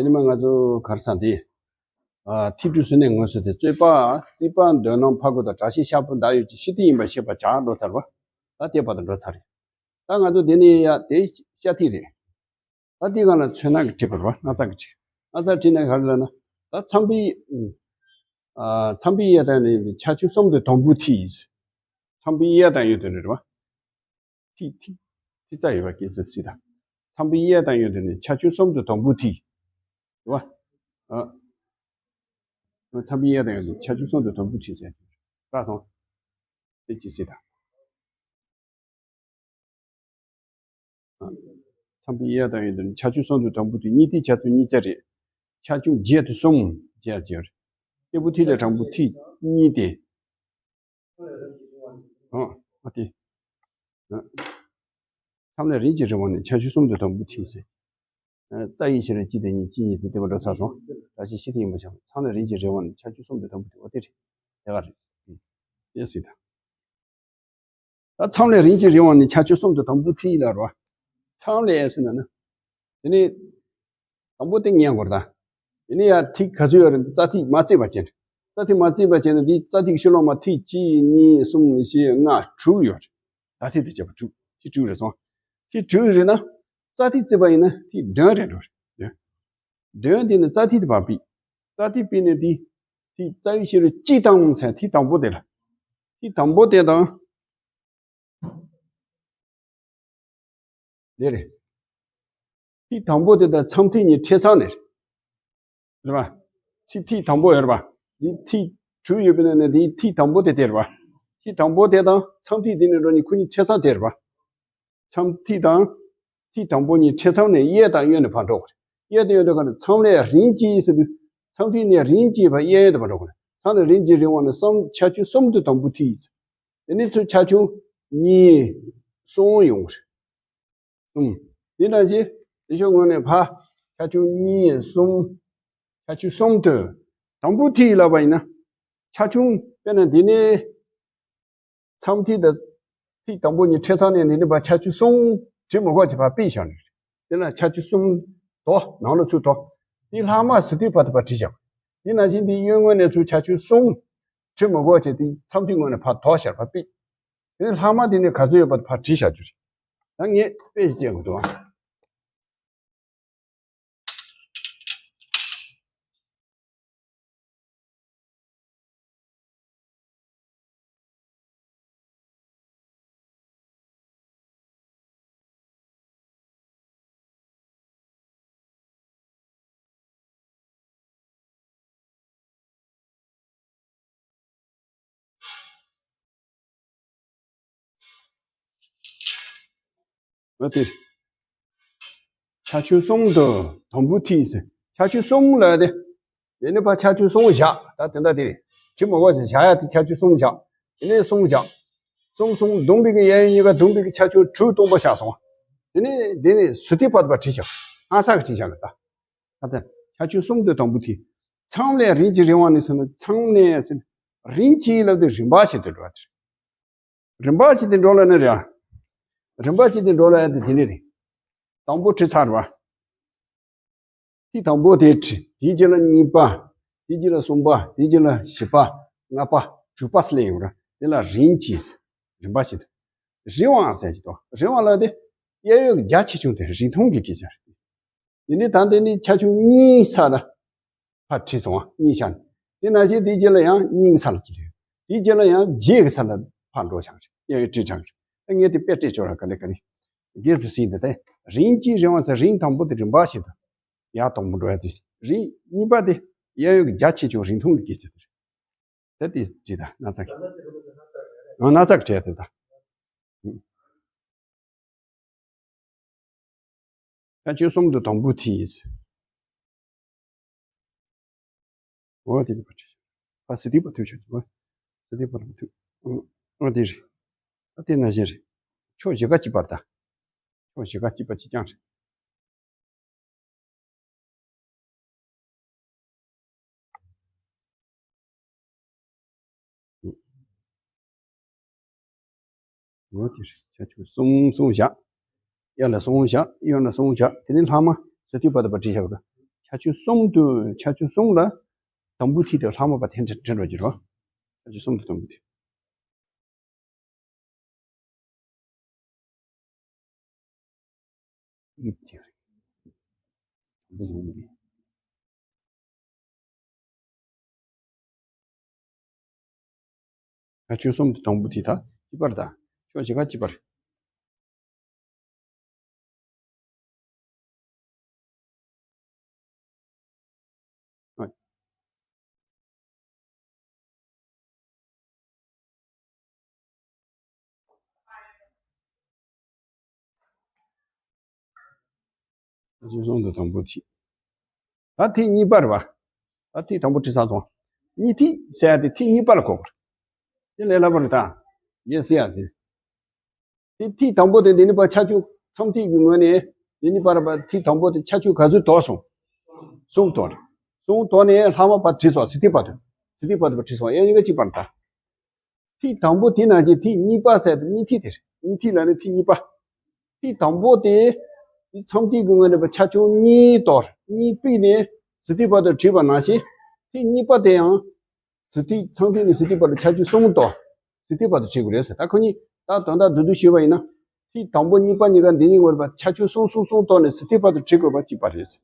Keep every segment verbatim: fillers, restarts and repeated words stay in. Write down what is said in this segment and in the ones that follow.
ཉི་མ་ང་ཚོ་གར་ས་འདི། ཨ་ཐིག་གྲུ་ཟུར་ནས་ངོས་སུ་དེ་རྩོད་པ། རྩིས་པ། འདོད་སྣང་། ཕར་རྒོལ་དང་། དྲག་ཤེས་ཤར་བུ་མདའ་ཡོད་ཀྱི་ཤི་ཏི་ཡིན་པ་ཤེས་པ་བྱ་འགྲོ་ཚར་བ། ད་དེ་བར་དུ་འགྲོ་ཚར་རེད། ད་ང་ཚོ་དེ་ནས་ཡ་དེ་ཤ་ཐིག་རེད། ད་དེའི་སྒང་ལ་ཚོན་སྣ་གིས་བྲིས་པ་རེད་བ། སྣ་ཚགས་ཀྱིས་བྲིས། སྣ་ཚགས་བྲིས་ནས་ག་རེ་ལབ་ན། ད་མཚམས་པའི། ཨ་མཚམས་པའི་གཡས་དང་གཡོན་དེ་ཆ་ཆུང་གསུམ་དུ་དམ་བུ་ཐིག་མཚམས་པའི་གཡས་དང་གཡོན་དེ་རེད་བ། ཐིག་ཐིག་ཐིག་རྩ་ཡོད་པ་སྐད་ཚོད་སྲིད་དང་། མཚམས་པའི་གཡས་དང་གཡོན་དེ་ནི་ཆ་ཆུང་གསུམ་དུ་དམ་བུ་ཐིག་རེད་བ། ཨ་མཚམས་པའི་གཡས་དང་གཡོན་དེ་ཆ་ཆུང་གསུམ་དུ་དམ་བུ་ཐིག་ཟེར། རག་སོང་། དེ་ཅི་སྲིད་དང་། མཚམས་པའི་གཡས་དང་གཡོན་དུ་ཆ་ཆུང་གསུམ་དུ་དམ་བུ་ཐིག་གཉིས་ཏེ་ཆ་ཚུན་གཉིས་རྩ་རེད། ཆ་ཆུང་བརྒྱད་དུ་གསུམ་བརྒྱད་ཅེས་རེད། སྟེགས་བུ་ཐིག་ལས་དྲང་པོ་ཐིག་གཉིས་ཏེ། ཨོ་ཨ་ཏི། མཚམས་ལས་རིམ་གྱིས་རིང་བ་ནི་ཆ་ཆུང་གསུམ་དུ་དམ་བུ་ཐིག་ཟེར། རྩ་ཡི་ཕྱི་རོལ་གཅིག་དང་གཉིས། གཅིག་གཉིས་ཏེ་དེ་བ་འགྲོ་ཚར་སོང་། ད་ཅི་ཤི་ཏི་ཡིན་པ་བྱ། མཚམས་ལས་རིམ་གྱིས་རིང་བ་ནི་ཆ་ཆུང་གསུམ་དུ་དམ་བུ་ཐིག་ཨོ་དེ་རེད། དེ་ག་རེད། དེ་སྲིད་དང་། ད་མཚམས་ལས་རིམ་གྱིས་རིང་བ་ནི་ཆ་ཆུང་གསུམ་དུ་དམ་བུ་ཐིག་ལ་རོ། མཚམས་ལས་ཟེར་ན་ནི། དེ་ནི། དང་པོ་དེ་ཉན་དགོས་རེད་ད། དེ་ནི་ཡང་ཐིག་ག་ཚོད་ཡོད་རེད། རྩ་ཐིག་མ་བརྩིས་པ་བྱས་ནས། རྩ་ཐིག་མ་བརྩིས་པ་བྱས་ནས་འདི་རྩ་ཐིག་ཕྱི་ལོགས་མ་ཐིག་གཅིག་གཉིས་གསུམ་བཞི་ལྔ་དྲུག་ཡོད་རེད། ད་ཐིག་དེ་བྱས་པ་དྲུག་ཐིག་དྲུག་རེད་སོང་། ཐིག་དྲུག་རེད་ན། རྩ་ཐིག་བརྩིས་པ་ཡིན་ན་ཐིག་བདུན་རེད་འགྲོ་རེད། བདུན། བདུན་དེ་ནི་རྩ་ཐིག་དེ་ཕར་ཕུད། རྩ་ཐིག་ཕུད་ནས་འདི། ཐིག་རྩ་བའི་ཕྱི་རོལ་གཅིག་དང་ཟེར་ཐིག་དང་པོ་དེ་ལ། ཐིག་དང་པོ་དེ་དང་། འདི་རེད། ཐིག་དང་པོ་དེ་དང་མཚམས་ཐིག་གཉིས་ཕྲད་ཚང་ནས་རེད། རེད་པ། ཚིག་ཐིག་དང་པོ་ཡོད་རེད་པ། འདི་ཐིག་དྲུག་ཡོད་པའི་ནང་ནས་འདིའི་ཐིག་དང་པོ་དེ་དེ་རེད་པ། ཐིག་དང་པོ་དེ་དང་མཚམས་ཐིག་དེ་ནས་འགྲོ་ནས་ཁོ་གཉིས་ཕྲད་ཚང་དེ་རེད་པ། མཚམས་ཐིག་དང་། ཐིག་དང་པོ་གཉིས་ཕྲད་ཚང་ནས་གཡས་དང་གཡོན་ནས་ཕར་འགྲོ་དགོས་རེད། གཡས་དང་གཡོན་འགྲོ་ག་ནས་མཚམས་ལས་རིམ་གྱིས་ཟེར་དུས། མཚམས་ཐིག་ནས་རིམ་གྱིས་ཕར་གཡས་གཡོན་དུ་ཕར་འགྲོ་དགོས་རེད། མཚམས་ལས་རིམ་གྱིས་རིང་བ་ནི་གསུམ། ཆ་ཆུང་གསུམ་དུ་དམ་བུ་ཐིག་དེ་ནི་ཚུར་ཆ་ཆུང་གཉིས་གསུམ་ཡོང་གི་རེད། གསུམ། དེ་ནང་བཞིན་དེ་ཕྱོགས་ངོས་ནས་ཕར་ཆ་ཆུང་གཉིས་གསུམ། ཆ་ཆུང་གསུམ་དུ། དམ་བུ་ཐིག་ལབ་པ་ཡིན་ན། ཆ་ཆུང་དཔེར་ན་འདི་ནས། མཚམས་ཐིག་དང་། ཐིག་དང་པོ་གཉིས་ཕྲད་ཚང་ནས་འདི་ནས་ཕར་ཆ་ཆུང་གསུམ་བྲིས་མི་དགོས་ཀྱི་ཕར་ཕུད་བཞག་ནས། དེ་ལ་ཆ་ཆུང་གསུམ་དོ། ནང་ལ་ཚུར་དོ། དེ་ལྷག་མ་ཟུར་ཐིག་བར་དུ་ཕར་བྲིས་བཞག་དེ་ནང་བཞིན་དེ་གཡོན་ངོས་ནས་ཚུར་ཆ་ཆུང་གསུམ་བྲིས་མི་དགོས་ཀྱི་དེ་མཚམས་ཐིག་ངོས་ནས་ཕར་དོ་བཞག་ཕར་ཕུད། དེ་ནས་ལྷག་མ་དེ་ནས་ག་ཚོད་ཡོད་པ་ཕར་བྲིས་བཞག་རྒྱུ་རེད། ད་ངས་དཔེ་ཞིག་བཅད་དགོས་འདུག་ཨ། ཨ་དེ། ཆ་ཆུང་གསུམ་དུ་དམ་བུ་ཐིག་ཟེར། ཆ་ཆུང་གསུམ་ལ་དེ། དེ་ནས་ཕར་ཆ་ཆུང་གསུམ་བཞག་ད་དེ་འདྲ་དེ་རེད། བྲིས་མི་དགོས་ཟེར། བཞག་ཡ་དེ་ཆ་ཆུང་གསུམ་བཞག་དེ་ནས་གསུམ་བཞག་གསུམ་གསུམ་བརྡུངས་པའི་གི་གཡས་གཡོན་གཉིས་ཀ་བརྡུངས་པའི་གི་ཆ་ཆུང་དྲུག་སྟོང་པ་བཞག་སོང་། དེ་ནས་དེ་ནས་ཟུར་ཐིག་བར་དུ་ཕར་བྲིས་བཞག་སྣ་ཚགས་ཀྱིས་བྲིས་བཞག་ལ་ད། ད་ལྟ་ཆ་ཆུང་གསུམ་དུ་དམ་བུ་ཐིག་མཚམས་ལས་རིམ་གྱིས་རིང་བ་ནི་ཟེར་ན། མཚམས་ནས་ཟེར་ན། རིམ་གྱིས་ལབ་དུས་རིམ་པ་བྱས་ཏེ་འགྲོ་བ་དེ་རེད། རིམ་པ་བྱས་ཏེ་འགྲོ་ལབ་ན་རེད་ཨ། རིམ་པ་བྱས་ཏེ་འགྲོ་ལབ་ཡ་དེ་དེ་ནས་རེད། དང་པོ་བྲིས་ཚར་བ། ཐིག་དང་པོ་དེ་བྲིས། དེའི་རྗེས་ལ་གཉིས་པ། དེའི་རྗེས་ལ་གསུམ་པ། དེའི་རྗེས་ལ་བཞི་པ། ལྔ་པ། དྲུག་པ་སླེབས་ཡོང་ར། དེ་ལ་རིམ་གྱིས། རིམ་པ་བྱས་ཏེ། རིང་བ་ཟེར་གྱི་འདུག་རིང་བ་ལབ་དེ། གཡས་གཡོན་གྱི་རྒྱ་ཆེ་ཆུང་དེ་རིང་ཐུང་གི་སྐད་ཆ་རེད། དེ་ནས་ད་འདི་ནི་ཆ་ཆུང་གཉིས་ས་ལ་ཕར་བྲིས་སོང་བ། གཉིས་ཆ་ནས། དེ་ནང་བཞིན་དེའི་རྗེས་ལ་ཡང་གཉིས་ཀྱི་ས་ལ་གཅིག་རེད། དེའི་རྗེས་ལ་ཡང་བརྒྱད་ཀྱི་ས་ལ་ཕར་འགྲོ་ཆགས་རེད། གཡས་གཡོན་བྲིས་ཆགས་རེད། ད་ངས་དེ་དཔེ་སྤྲད་ཆོག་ར། ག་ལེ་ག་ལེ། རྒྱས་སུ་ཟིན་ཏེ་དེ། རིམ་གྱིས་རིང་བ་ཚེ། རིམ་དང་པོ་དེ་རིམ་པ་བྱེད་དོ། ཡར་དང་པོ་འགྲོ་ཡ་དེ། རིམ་གཉིས་པ་དེ་གཡས་གཡོན་གྱི་རྒྱ་ཆེ་ཆུང་རིང་ཐུང་གི་སྐད་ཆ་དེ་རེད། ད་དེ་ཅི་ད་སྣ་ཚགས་ཀྱི། ཨ་སྣ་ཚགས་བྲིས་དེ་ད། ཆ་ཆུང་གསུམ་དུ་དམ་བུ་ཐིག་འོ་དེ་ནི་པ་ཁྲི། ཨ་སི་ཏི་པ་ཐུག་ཆོག་འོ། སི་ཏི་པ་ཐུག་འོ་དེ་རེད། ཨ་དེ་ན་བཞིན་རེད། ཕྱོགས་བཞི་ཀ་གཅིག་པར་ད། ཕྱོགས་བཞི་ཀ་གཅིག་པ་གཅིག་རྐྱང་རེད། འོ་དེ་རེད། ཆ་ཆུང་གསུམ་གསུམ་བཞག་གཡས་ལ་གསུམ་བཞག་གཡོན་ལ་གསུམ་བཞག་དེ་ནས་ལྷག་མ་ཟུར་ཐིག་བར་དུ་བྲིས་བཞག་དང་། ཆ་ ཁྱད་ཆོས་གསུམ་དུ་ཁྱད་ཆོས་གསུམ་ལ་དང་པོ་ཐིག་དེ་ལྷག་མ་པ་དེ་འདྲ་འདྲ་འགྲོ་གི་རེད། ཁྱད་ཆོས་གསུམ་དུ་དང་པོ་ཐིག་ཡིབ་ཅིག་ཁྱད་ཆོས་གསུམ་དུ་དང་པོ་ཐིག་ད་གཅིག་པར་ད། ཕྱོགས་གཅིག་ག་གཅིག་པར། ཁྱད་ཆོས་གསུམ་དུ་དང་པོ་ཐིག་ད་ཐིག་གཉིས་པ་རེད་པ། ད་ཐིག་དང་པོ་བྲིས་ཚར་སོང་། གཉིས་ཐིག་ཟེར་ཡ་དེ་ཐིག་གཉིས་པ་ལ་གོ་དགོས། དེ་ལས་སླ་པོ་རེད་ད། ཡེ་སི་ཡ་དེ། དེ་ཐིག་དང་པོ་དེ་འདི་ནི་པ་ཁྱད་ཆོས་མཚམས་ཐིག་གི་ངོས་ནས་འདི་ནི་པར་པ་ཐིག་དང་པོ་དེ་ཁྱད་ཆོས་ག་ཚོད་དོ་སོང་། གསུམ་དོ་རེད། གསུམ་དོ་ནས་ལྷག་མ་པ་བྲིས་སོང་། ཟི་ཐིག་པ་དེ། ཟི་ཐིག་པ་དེ་པ་བྲིས་སོང་། ཡང་གཉིས་ཀ་གཅིག་པར་ད། ཐིག་དང་པོ་དེ་ནང་བཞིན་ཐིག་གཉིས་པ་ཟེར་དེ་གཉིས་ཐིག་དེ་རེད། གཉིས་ཐིག་ལ་ནི་ཐིག་གཉིས་པ། ཐིག་དང་པོ་དེ་མཚམས་ཐིག་གི་ངོས་ནས་པ་ཁྱད་ཆོས་གཉིས་དོ། གཉིས་ཕུད་ནས་ཟི་ཐིག་པ་དེ་བྲིས་པ་ནང་བཞིན་ཐིག་གཉིས་པ་དེ་ཡང་། ཟི་ཐིག་མཚམས་ཐིག་ནས་ཟི་ཐིག་བར་དུ་ཁྱད་ཆོས་གསུམ་དོ། ཟི་ཐིག་བར་དུ་བྲིས་དགོས་རེད་ཟེར། ད་ཁོ་གཉིས་ད་དོན་དག་བསྡུས་བསྡུས་ཞུས་པ་ཡིན་ན། ཐིག་དང་པོ་གཉིས་པ་གཉིས་ཀ་འདི་གཉིས་ངོར་པ་ཁྱད་ཆོས་གསུམ་གསུམ་གསུམ་དོ་ནས་ཟི་ཐིག་བར་དུ་བྲིས་དགོས་པ་གཅིག་པ་རེད་ཟེར།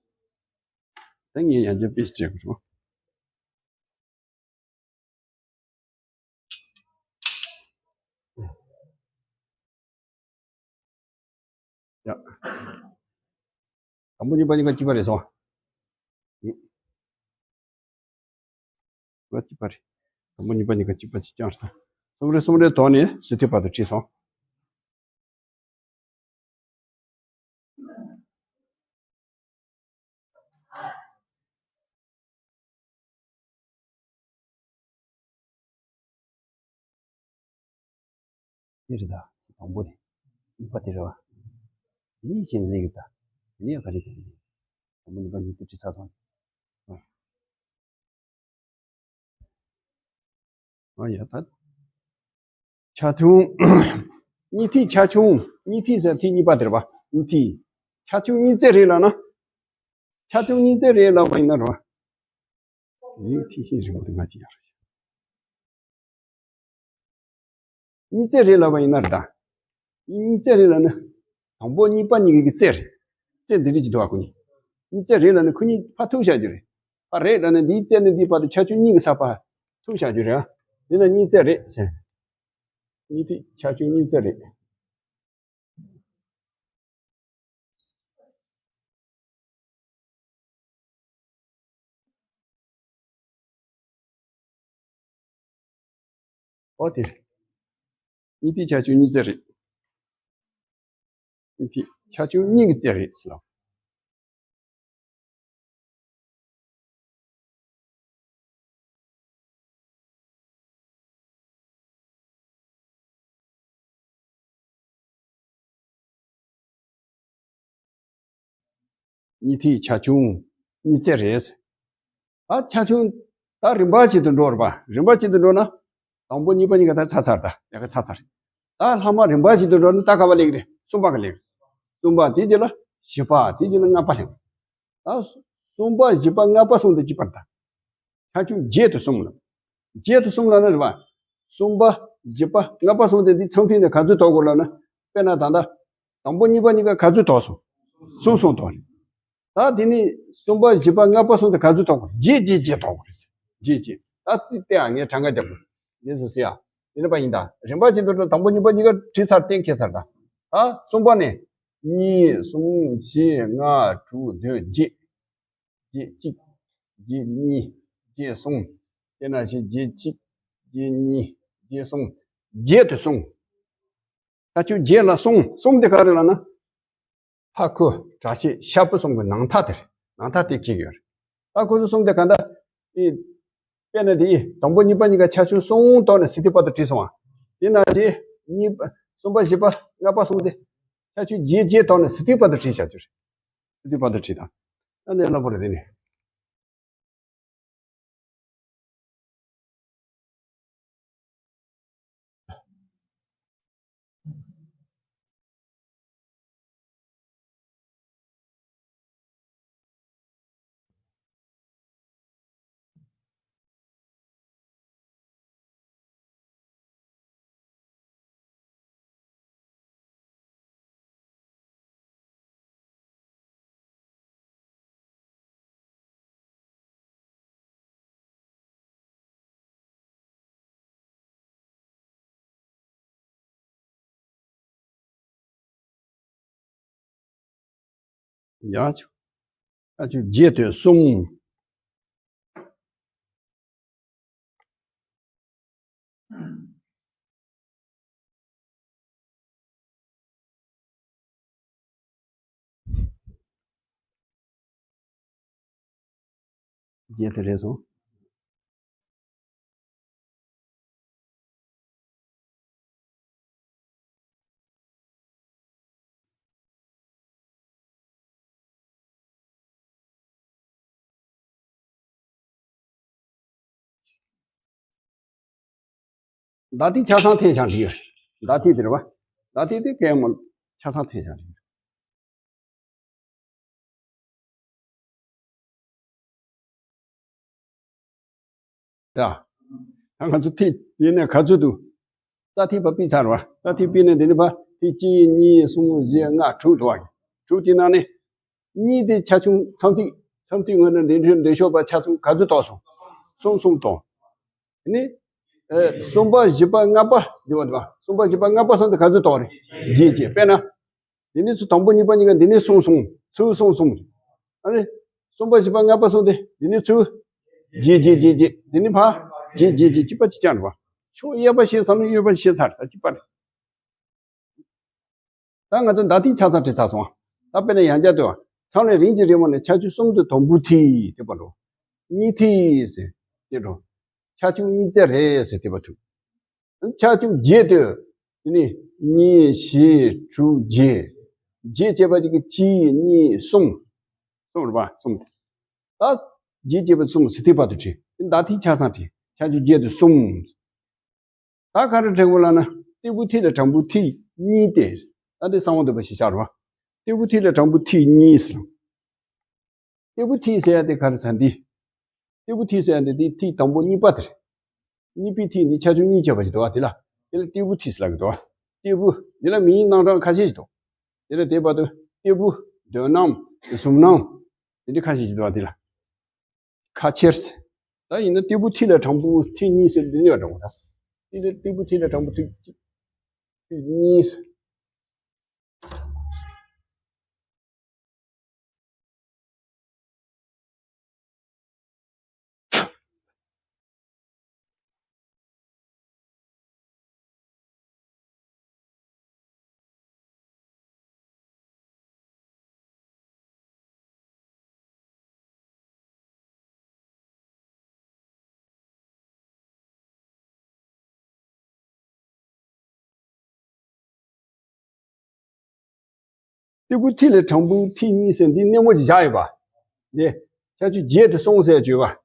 ད་ངས་ཡང་བསྐྱར་དཔེ་ཞིག་བྱེད་དགོས་རེད། ཡ། དང་པོ་གཉིས་པ་གཉིས་ཀ་གཅིག་པ་རེད་སོང་། ང་གཅིག་པ་རེད། དང་པོ་གཉིས་པ་གཉིས་ཀ་གཅིག་པ་གཅིག་རྐྱང་རེད། གསུམ་རེ་གསུམ་རེ་དོ་ནས་ཟི་ཐིག་བར་དུ་བྲིས་སོང་། དེ་རེད་ད། དང་པོ་དེ། གཉིས་པ་དེ་རེད་བ། དེ་ནས་གཞན་ལས་ཀྱི་ད། དེ་ནས་ག་རེ་ག་རེ། དང་པོ་གཉིས་པ་གཉིས་དེ་བྲིས་ཚར་སོང་། ཨ་ཡ་ད། ཁྱད་ཆོས། གཉིས་ཐིག་ཁྱད་ཆོས། གཉིས་ཐིག་ཟེར་ཐིག་གཉིས་པ་དེ་རེད་པ། གཉིས་ཐིག་ཁྱད་ཆོས་གཉིས་བརྩེགས་རེད་ལབ་ན། ཁྱད་ཆོས་གཉིས་བརྩེགས་རེད་ལབ་པ་ཡིན་ན་རེད་པ། ཡིག་ཐིག་ཤིང་རིང་པོ་དེ་ང་ཅི་ཡང་རེད། གཉིས་བརྩེགས་རེད་ལབ་པ་ཡིན་ན་རེད་ད། གཉིས་བརྩེགས་རེད་ལབ་ན། དང་པོ་གཉིས་པ་གཉིས་ཀྱི་རྩེགས་རེད། རྩེགས་འདི་རིགས་ཀྱི་འདུག་ཨ་ཁོ་གཉིས། གཉིས་བརྩེགས་རེད་ལབ་ན་ཁོ་གཉིས་ཕར་ཐུག་བཞག་རྒྱུ་རེད། ཕར་རེད་ལབ་ན་འདིའི་རྩེགས་ནས་འདིའི་བར་དུ་ཁྱད་ཆོས་གཉིས་ཀྱི་ས་ཕར་ཐུག་བཞག་རྒྱུ་རེད་ཨ། འདི་ན་གཉིས་བརྩེགས་རེད་ཟེར། གཉིས་ཐིག་ཁྱད་ཆོས་གཉིས་བརྩེགས་རེད། ཨོ་དེ། གཉིས་ཐིག་ཁྱད་ཆོས་གཉིས་བརྩེགས་རེད། གཉིས་ཐིག་ཁྱད་ཆོས་གཉིས་ཀྱི་རྩེགས་རེད་ཟེར་ལ། གཉིས་ཐིག་ཁྱད་ཆོས་གཉིས་བརྩེགས་རེད། ད་ཁྱད་ཆོས་ད་རིམ་པ་བཞིན་དུ་འགྲོ་རེད་པ། རིམ་པ་བཞིན་དུ་འགྲོ་ན། དང་པོ་གཉིས་པ་གཉིས་ཀ་ད་ཚར་ཚར་ད་ཡ་ག་ཚར་ཚར། ད་ལྷག་མ་རིམ་པ་བཞིན་དུ་འགྲོ་ན་ད་ག་པ་སླེབས་རེད། གསུམ་པ་ག་སླེབས་རེད། གསུམ་པ་དེ་རྗེས་ལ་བཞི་པ་དེ་རྗེས་ལ་ལྔ་པ་སླེབས། ད་གསུམ་པ་བཞི་པ་ལྔ་པ་གསུམ་དེ་གཅིག་པར་ད། ཁྱད་ཆོས་བརྒྱད་དུ་གསུམ་ལ། བརྒྱད་དུ་གསུམ་ལ་ནི་རེད་པ། གསུམ་པ་བཞི་པ་ལྔ་པ་གསུམ་དེ་འདི་ཚང་མཐུན་ནས་ག་ཚོད་དོ་དགོས་ལབ་ན། དཔེར་ན་ད་ལྟ། དང་པོ་གཉིས་པ་གཉིས་ཀ་ག་ཚོད་དོ་སོང་། གསུམ་གསུམ་དོ་རེད། ད་དེ་ནི་གསུམ་པ་བཞི་པ་ལྔ་པ་གསུམ་དེ་ག་ཚོད་དོ་དགོས། བརྒྱད་བརྒྱད་བརྒྱད་དོ་དགོས་རེད། བརྒྱད་བརྒྱད། ད་རྩིས་ཏེ་ཨ་ངས་གྲངས་ཀ་རྒྱབ་དགོས། རྗེས་སུ་ཟེར་ཡ། དེ་ནི་པ་ཡིན་ད། རིམ་པ་བཞིན་དུ་འགྲོ་དང་པོ་གཉིས་པ་གཉིས་ཀ་བྲིས་ཚར་གཏན་འཁེལ་ཚར་ད། ད་གསུམ་པ་ནས། གཉིས་གསུམ་བཞི་ལྔ་དྲུག་བདུན་བརྒྱད། བརྒྱད་གཅིག་བརྒྱད་གཉིས། བརྒྱད་གསུམ། དེ་ནང་བཞིན་བརྒྱད་གཅིག་བརྒྱད་གཉིས། བརྒྱད་གསུམ། བརྒྱད་དུ་གསུམ། ད་ཁྱོད་བརྒྱད་ལ་གསུམ། གསུམ་དེ་ག་རེ་ལབ་ན། ཕ་ཁུ་དྲག་ཤེད་ཤ་བུ་གསུམ་གྱི་ནང་མཐའ་དེར། ནང་མཐའ་དེ་སྐྱེ་གི་ཡོད་རེད། ད་ཁོ་ཚོ་གསུམ་དེ་ག་འདྲ། ཨི། དཔེར་ན་དེ་ཡི་དང་པོ་གཉིས་པ་གཉིས་ཀ་ཁྱད་ཆོས་གསུམ་དོ་ནས་ཟི་ཐིག་བར་དུ་བྲིས་སོང་བ། དེ་ནང་བཞིན་གཉིས་པ། གསུམ་པ་བཞི་པ་ལྔ་པ་གསུམ་དེ། ཁྱད་ཆོས་བརྒྱད་བརྒྱད་དོ་ནས་ཟི་ཐིག་བར་དུ་བྲིས་བྱ་རྒྱུ་རེད། ཟི་ཐིག་བར་དུ་བྲིས་དང་། ད་ནས་སླ་པོ་རེད་དེ་ནི། ཡ་ཆུ། ཨ་ཆུ་བརྒྱད་དེ་གསུམ། བརྒྱད་དེ་རེད་སོང་། ད་ལྟའི་ཆ་ཚང་འཐེན་བཞག་འགྲིག་ཡོད། ད་ལྟའི་དེ་རེད་བ། ད་ལྟའི་དེ་གས་མོ་ཆ་ཚང་འཐེན་བཞག་འགྲིག་ཡོད། ད། ད་ང་ཚོ་ཐིག་དེ་ནས་ག་ཚོད་འདུག་རྩ་ཐིག་པ་ཕུད་ཚར་བ། རྩ་ཐིག་ཕུད་ནས་དེ་ནས་ཕར་ཐིག་གཅིག་གཉིས་གསུམ་བཞི་ལྔ་དྲུག་འདུག་བ། དྲུག་དེ་ནང་ནས། གཉིས་དེ་ཆ་ཆུང་མཚམས་ཐིག་མཚམས་ཐིག་ངོས་ནས་འདི་འདྲའི་འདི་ཤོག་པ་ཆ་ཆུང་ག་ཚོད་གཏོགས་སོང་། གསུམ་གསུམ་གཏོགས། དེ་ནས། ཨེ། གསུམ་པ་བཞི་པ་ལྔ་པ་འདི་བ་འདི་བ། གསུམ་པ་བཞི་པ་ལྔ་པ་སོང་དེ་ག་ཚོད་གཏོགས་རེད། བརྒྱད་བརྒྱད། དཔེར་ན། འདི་ནས་ཚུར་དང་པོ་གཉིས་པ་གཉིས་ཀ་འདི་ནས་གསུམ་གསུམ། ཚུར་གསུམ་གསུམ་རེད། ཨ་ནི། གསུམ་པ་བཞི་པ་ལྔ་པ་སོང་སྟེ་འདི་ནས་ཚུར། བརྒྱད་བརྒྱད་བརྒྱད་བརྒྱད། འདི་ནས་ཕར། བརྒྱད་བརྒྱད་བརྒྱད། གཅིག་པ་གཅིག་རྐྱང་རེད་བ། ཕྱོགས་གཡས་པ་ཤེས་བསམ་ན་གཡོན་པ་ཤེས་ཚར། ད་གཅིག་པ་རེད། ད་ང་ཚོ་ད་ཐིག་ཆ་ཚང་བྲིས་ཚར་སོང་། ད་དཔེར་ན་ཡང་བསྐྱར་ལྟོས། མཚམས་ལས་རིམ་གྱིས་རིམ་པ་ནས་ཆ་ཆུང་གསུམ་དུ་དང་པོ་ཐིག་དེ་པ་འགྲོ། གཉིས་ཐིག་ཟེར། དེ་འགྲོ། ཆ་ཆུང་གཉིས་ཙམ་རེད་ཟེར་དེ་པ་ཐུག་ཆ་ཆུང་བརྒྱད་དུ། དེ་ནས་གཉིས་བཞི་དྲུག་བརྒྱད། བརྒྱད་བྱས་པ་ཅིག་གི་གཅིག་གཉིས་གསུམ། གསུམ་རེད་པ། གསུམ། ད་བརྒྱད་བྱས་པ་གསུམ་ཟེར་དེ་བར་དུ་བྲིས། དེ་ད་ཐིག་ཆ་ཚང་བྲིས། ཆ་ཆུང་བརྒྱད་དུ་གསུམ། ད་ག་རེ་འབྲི་དགོས་ལབ་ན། སྟེགས་བུ་ཐིག་ལས་དྲང་པོ་ཐིག་གཉིས་ཏེ། ད་དེ་གསང་བ་འདུས་པ་ཞེས་བྱ་རེད་པ། སྟེགས་བུ་ཐིག་ལས་དྲང་པོ་ཐིག་གཉིས་ཟེར། སྟེགས་བུ་ཐིག་ཟེར་ཡ་དེ་ག་རེ་ཟེར་འདི། སྟེགས་བུ་ཐིག་ཟེར་ཡ་དེ་དེ་ཐིག་དང་པོ་གཉིས་པ་དེ་རེད། གཉིས་པའི་ཐིག་འདི་ཆ་ཆུང་གཉིས་བྱས་པ་ཞིག་འདུག་པ་དེ་ལ། དེ་ལ་སྟེགས་བུ་ཐིག་ཟེར་ལབ་ཀྱི་འདུག་པ། སྟེགས་བུ། དེ་ལ་མིང་རྣམ་གྲངས་ཁ་ཤས་ཤིག་འདུག་དེ་ལ་དེ་བར་དུ་སྟེགས་བུ། འདོད་སྣམ། གཟུམ་སྣམ། དེ་འདྲ་ཁ་ཤས་ཤིག་འདུག་པ་དེ་ལ། ཁ་ཆེར། ད་ཡིན་ན་སྟེགས་བུ་ཐིག་ལས་དྲང་པོ་ཐིག་གཉིས་ཟེར་འདི་ནས་འགྲོ་བ་ད། དེ་ལས་སྟེགས་བུ་ཐིག་ལས་དྲང་པོ་ཐིག་གཅིག་ཐིག་གཉིས་ཟེར། སྟེགས་བུ་ཐིག་ལས་དྲང་པོ་ཐིག་གཉིས་ཟེར་འདི་སྣེ་མོ་ཅིག་བཞག་ཡོད་པ། འདི། ཆ་ཆུང་བརྒྱད་དུ་གསུམ་ཟེར་བརྗོད་པ།